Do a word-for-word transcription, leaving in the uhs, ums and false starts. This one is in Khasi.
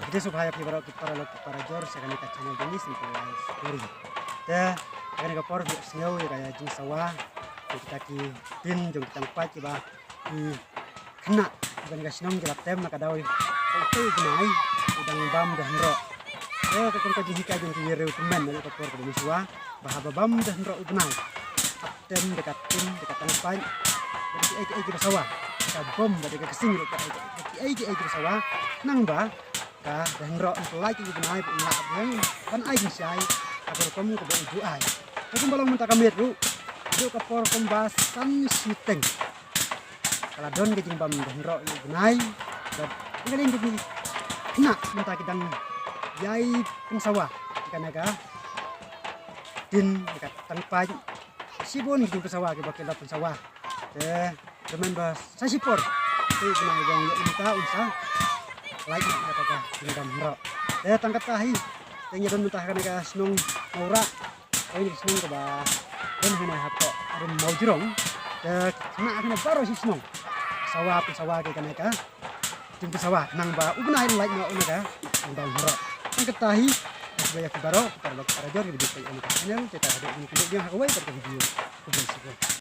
Khublei shibun ïa phi baroh ki paralok ki parajor sha kane ka channel jong ngi Simple Life Story. Te kane ka por ngi sngew ïa ka jingsawa jong kita ki tin jong ki tang paid kiba ki khynnah ba kane ka shnong kiba tem na ka daw ïa u bnai u dang bam da hynroh. Te ka kum ka jinghikai jong ki riew tymmen na ka por kaba mynshuwa ba haba bam da hynroh u bnai hap tem da ka tin da ka tang paid ba da kiei kiei kiba sawa, ka bom ba da ka ksing ruh, ka kiei kiei kiba sawa, khnang ba ka da hynroh yn pyllait ïa u bnai ba un lah biang ban ai jingshai ha ka rukom kaba u ju ai. Te kumba long mynta ka miet ruh, ruh ka por kumba san shiteng ka la don ka jingbam da hynroh ïa u bnai. Bad ïa ka liang ka jingkhynnah mynta ki dang ïai pynsawa ïa kane ka tin ïa ka tang paid. Shibun ki jingpynsawa kiba ki la pynsawa. Te kyrmen ba sa shipor te u bnai ba ïa mynta un sa lait noh ïa kata ka jingbam hynroh. Te tang kata hi te ngi don mynta ha kane ka shnong Mawrah. Kane ka shnong kaba don hane hapoh rim Mawjrong. Te khynnah hane baroh shi shnong sawa pynsawa ki kane ka jingpynsawa khnang ba u bnai un lait noh ïa kata ka jingbam hynroh. Tang kata hi, sngewbha ïa phi baroh ki paralok parajor kiba ju peit ïa kane ka channel, te ta haduh ban ïakynduh biang ha kawei pat ka video. Khublei shibun.